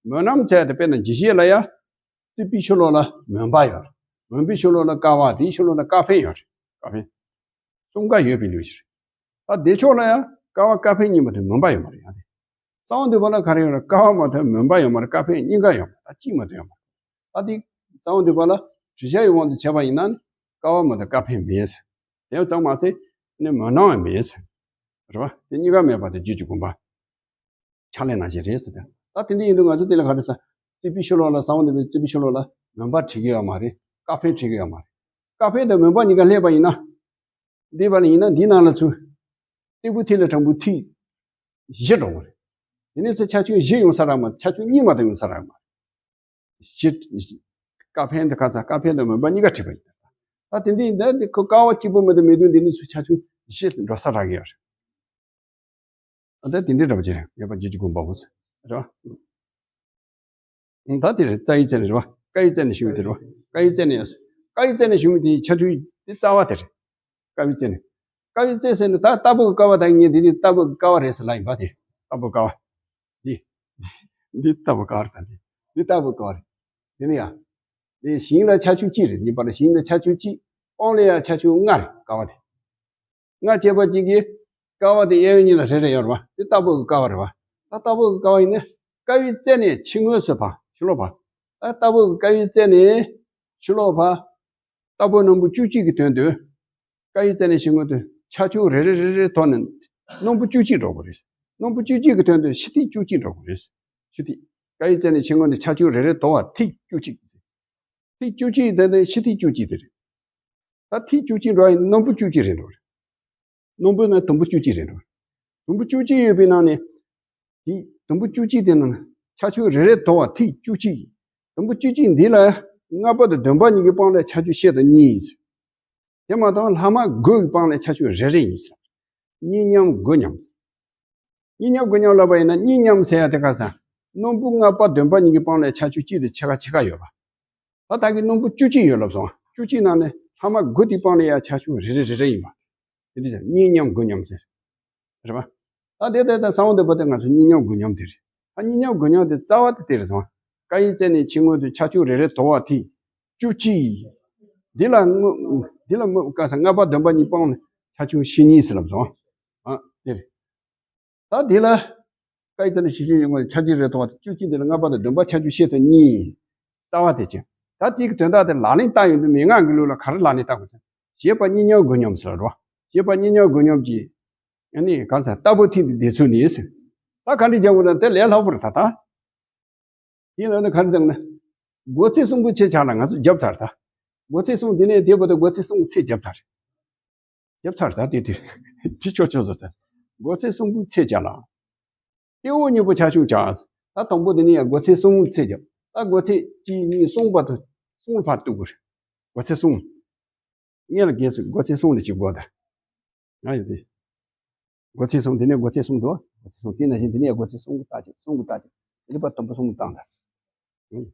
མུན་སྣང་ཟེར་དེ་དཔེར་ན་འཇིགས་བྱེད་ལ་ཡ། རྩིག་པའི་ཕྱི་ལོགས་ལ་མུན་པ་ཡོད་རེད། མུན་པའི་ཕྱི་ལོགས་ལ་ཀ་བ། དེའི་ཕྱི་ལོགས་ལ་ཀ་ཕན་ཡོད་རེད། ཀ་ཕན། གསུམ་ཀ་ཡོད་པའི་ལུགས་ཤིག་རེད། ད་བདེ་མཆོག་ལ་ཡང་ཀ་བ་ཀ་ཕན་གཉིས་མ་གཏོགས་མུན་པ་ཡོད་མ་རེད། ཡང་དེ་གསང་བ་འདུས་པ་ལ་ག་རེ་ཡོད་རེད། ཀ་བ་མ་གཏོགས་མུན་པ་ཡོད་མ་རེད། ཀ་ཕན་གཉིས་ཀ་ཡོད་མ་རེད། ད་གཅིག་མ་གཏོགས་ཡོད་མ་རེད། ད་དེ་གསང་བ་འདུས་པ་ལ་བྲིས་ཆ་ཡི་དབང་དུ་བྱས་པ་ཡིན་ན་ནི་ཀ་བ་མ་གཏོགས་ཀ་ཕན་མེད་ཟེར། དེ་ཙམ་མ་ཟད་ནི་མུན་སྣང་ཡང་མེད་ཟེར། རེད་བ། དེ་གཉིས་ཀ་མེད་པ་དེ་རྗོད་ཀྱི་དགོངས་པ། ཕྱག་ལེན་ནང་བཞིན་རེད་ཟེར་ཏེ། ད་དེ་འདྲ་ཡིན་དུས་ང་ཚོ་དེ་ལ་ག་རེ་ཟེར། རྩིག་པའི་ཕྱི་ལོགས་ལ། གསང་བ་འདུས་པའི་རྩིག་པའི་ཕྱི་ལོགས་ལ་མུན་པ་བྲིས་ཀྱི་ཡོད་མ་རེད། ཀ་ཕན་བྲིས་ཀྱི་ཡོད་མ་རེད། ཀ་ཕན་དང་མུན་པ་གཉིས་ཀ་སླེབས་པ་ཡིན་ན། འདི་བ་ལ་ཡིན་ན་འདིའི་ནང་ལ་ཚུར་སྟེགས་བུ་ཐིག་ལ་དྲང་པོ་ཐིག་བཞི་འགྲོ་གི་རེད། དེ་ནས་ཚུར་ཆ་ཆུང་བཞི་ཡོང་ས་རག་མ། ཆ་ཆུང་གཉིས་མ་གཏོགས་ཡོང་ས་རག་མ་རེད། བཞི། ཀ་ཕན་དེ་ག་ཚ། ཀ་ཕན་དང་མུན་པ་གཉིས་ཀ་བྲིས་པ་ཡིན། ད་དེ་འདི་ཡིན་ད་འདི་ཁོ་ཀ་བ་གཅིག་པོ་མ་གཏོགས་མེད་དུས་འདི་ནས་ཚུར་ཆ་ཆུང་བཞི་འགྲོ་ས་རག་གི་ཡོད་རེད། ཨ། ད་དེ་འདྲའི་འདྲ་པོ་ཅིག་རེད། ཡོད་པ་རྗོད་ཀྱི་དགོངས་པ་འོ་ཟེར། རེད་བ། ད་དེ་རེད། རྩ་བའི་རྩེ་ནས་རེད་བ། ཀ་ཡི་རྩེ་ནས་བྱུང་བ་དེ་རེད་བ། ཀ་ཡི་རྩེ་ནས་ཡོད་ཟེར། ཀ་ཡི་རྩེ་ནས་བྱུང་བ་དེའི་ཆ་ཆུང་དེ་རྩ་བ་དེ་རེད། ཀ་ཡི་རྩེ་ནས། ཀ་ཡི་རྩེ་ཟེར་ནས་ད་རྟགས་འབོགས་ཀ་བ་དང་གཉིས། འདི་ནི་རྟགས་འབོགས་ཀ་བ་རེད་ཟེར་ལབ་ཡིན་པ་དེ། རྟགས་འབོགས་ཀ་བ། འདི། འདི་རྟགས་འབོགས་ཀ་བ་རེད། ད་འདི། འདི་རྟགས་འབོགས་ཀ་བ་རེད། འདི་ནི་ཡ། འདི་ཞིང་ལ་ཆ་ཆུང་གཅིག་རེད། ཡིན་པ་ལ་ཞིང་ལ་ཆ་ཆུང་གཅིག། སྤང་ལ་ཡ་ཆ་ཆུང་ལྔ་རེད། ཀ་བ་དེ། ལྔ་བྱས་པ་གཅིག་གིས་ཀ་བ་དེ་གཡས་གཡོན་གཉིས་ལ་རེ་རེ་ཡོད་རེད་བ། དེ་རྟགས་འབོགས་ཀྱི་ཀ་བ་རེད་བ། ད་རྟགས་འབོགས་ཀྱི་ཀ་བ་ཡིན་ན། ཀ་བའི་རྩེ་ནས་ཕྱི་ངོས་སུ་ཕར་ཕྱི་ལོགས་ཕར། ད་རྟགས་འབོགས་ཀྱི་ཀ་བའི་རྩེ་ནས་ཕྱི་ལོགས་ཕར། རྟགས་འབོགས་སྣམ་བུ་བཅུ་གཅིག་གི་དོན་དུ། ཀ་ཡི་རྩེ་ནས་ཕྱི་ངོས་དུ་ཆ་ཆུང་རེ་རེ་རེ་རེ་དོར་ནས་སྣམ་བུ་བཅུ་གཅིག་འགྲོ་དགོས་རེད། སྣམ་བུ་བཅུ་གཅིག་གི་དོན་དུ་ཕྱི་ཐིག་བཅུ་གཅིག་འགྲོ་དགོས་རེད། ཕྱི་ཐིག། ཀ་ཡི་རྩེ་ནས་ཕྱི་ངོས་དུ་ཆ་ཆུང་རེ་རེ་དོར་བ་ཐིག་བཅུ་གཅིག། ཐིག་བཅུ་གཅིག་དེ་ནི་ཕྱི་ཐིག་བཅུ་གཅིག་དེ་རེད། ད་ཐིག་བཅུ་གཅིག་འགྲོ་བ་ཡིན་ན་སྣམ་བུ་བཅུ་གཅིག་རེད་འགྲོ་རེད། སྣམ་བུ་ན་དུམ་བུ་བཅུ་གཅིག་རེད་འགྲོ་རེད། དུམ་བུ་བཅུ་གཅིག་ཡོད་པའི་ནང་ནས། དེ་དུམ་བུ་བཅུ་གཅིག་དེ་ནང་ཆ་ཆུང་རེ་རེ་དོར་བ་ཐིག་བཅུ་གཅིག། དུམ་བུ་བཅུ་གཅིག་འདི་ལ་ལྔ་པ་དང་བདུན་པ་གཉིས་ཀྱི་སྤང་ལ་ཆ་ཆུང་ཤེས་དང་གཉིས། དེ་མ་གཏོགས་ལྷག་མ་དགུ་གི་སྤང་ལ་ཆ་ཆུང་རེ་རེ་ཡིན་ཟེར། གཉིས་མཉམ་དགུ་མཉམ། གཉིས་མཉམ་དགུ་མཉམ་ལབ་པ་ཡིན་ན། གཉིས་མཉམ་ཟེར་ཡ་དེ་ག་ཚ། སྣམ་བུ་ལྔ་པ་བདུན་པ་གཉིས་ཀྱི་སྤང་ལ་ཆ་ཆུང་གཅིག་དང་ཕྱེད་ཀ་ཕྱེད་ཀ་ཡོད་པ། ད་ད་གི་སྣམ་བུ་བཅུ་གཅིག་ཡོད་ལབ་སོང་། བཅུ་གཅིག་ནང་ནས་ལྷག་མ་དགུ་དེའི་སྤང་ལ་ཡ་ཆ་ཆུང་རེ་རེ་རེ་རེ་ཡིན་པ། དེ་འདྲ་ཟེར། གཉིས་མཉམ་དགུ་མཉམ་ཟེར། རེད་པ། ད་དེ་ལྟ་ད་གསང་བ་འདུས་པ་དེ་ང་ཚོ་གཉིས་མཉམ་དགུ་མཉམ་དེ་རེད། ད་གཉིས་མཉམ་དགུ་མཉམ་དེ་རྩ་བ་དེ་དེ་རེད་སོང་། ཀ་ཡི་རྩེ་ནས་ཕྱི་ངོས་དུ་ཆ་ཆུང་རེ་རེ་དོར་བ་ཐིག་བཅུ་གཅིག། འདི་ལ་དངོས། འདི་ལ་དངོས་ག་ས་ལྔ་པ་བདུན་པ་གཉིས་སྤང་ལ་ཆ་ཆུང་ཕྱེད་གཉིས་ཟེར་ལབ་སོང་། ཨ། དེ་རེད། ད་འདི་ལ་ཀ་ཡི་རྩེ་ནས་ཕྱི་ཆུང་ཡོང་བ་ཆ་ཆུང་རེ་དོར་བ་བཅུ་གཅིག། འདི་ལ་ལྔ་པ་དང་བདུན་པ་ཆ་ཆུང་ཕྱེད་དང་གཉིས། རྩ་བ་དེ་ཅན། ད་དེའི་དོན་དག་དེ་ལག་ལེན་བསྟར་ཡོང་དུས་མན་ངག་གི་ལུགས་ལ་ག་རེ་ལག་ལེན་བསྟར་དགོས་ཟེར། བྱས་པ་གཉིས་མཉམ་དགུ་མཉམ་ཟེར་རོ། བྱས་པ་གཉིས་མཉམ་དགུ་མཉམ་གྱི། ཨ་ནི་གང་ཟེར། རྟགས་འབོགས་ཐིག་འདི་སྡེ་ཚུལ་ནི་ཟེར། ད་ག་འདྲ་རྒྱབ་དགོས་ན་དེ་ལས་སླ་པོ་རེད་ད་ད། དེ་ལ་ནི་ག་རེ་བཏང་ན། སྒོ་ཚིགས་གསུམ་པོའི་ཚེག་བཅད་ལ་ང་ཚོ་རྒྱབ་ཚར་ད། སྒོ་ཚིགས་གསུམ་དེ་ནས་དེ་བར་དུ་སྒོ་ཚིགས་གསུམ་གྱི་ཚེག་རྒྱབ་ཚར། རྒྱབ་ཚར་ད་དེ་དེ། དེ་ཆོག་ཆོག་བཟོ་ཚར། སྒོ་ཚིགས་གསུམ་པོའི་ཚེག་བཅད་ལ། སྟེང་འོག་གཉིས་པོ་ཆ་ཆུང་བྱ། ད་དང་པོ་དེ་ནས་ཡང་སྒོ་ཚིགས་གསུམ་པོའི་ཚེག་རྒྱབ། ད་སྒོ་ཚིགས་གཅིག་གཉིས་གསུམ་བར་དུ་གསུམ་ལ་ཕར་གཏུག་དགོས་རེད། སྒོ་ཚིགས་གསུམ། སྔོན་ལ་རྒྱབ་ཚར་སྒོ་ཚིགས་གསུམ་ལ་གཅིག་དགོས་ད། ང་ཡོད་དེ། སྒོ་ཚིགས་གསུམ་དེ་ནས་སྒོ་ཚིགས་གསུམ་འདུག་སྒོ་ཚིགས་གསུམ་དེ་ནང་བཞིན་དེ་ནས་སྒོ་ཚིགས་གསུམ་གྱི་རྟགས་ཅན་གསུམ་གྱི་རྟགས་ཅན་དེ་ནས་ཕར་དུམ་བུ་གསུམ་བཏང་ད།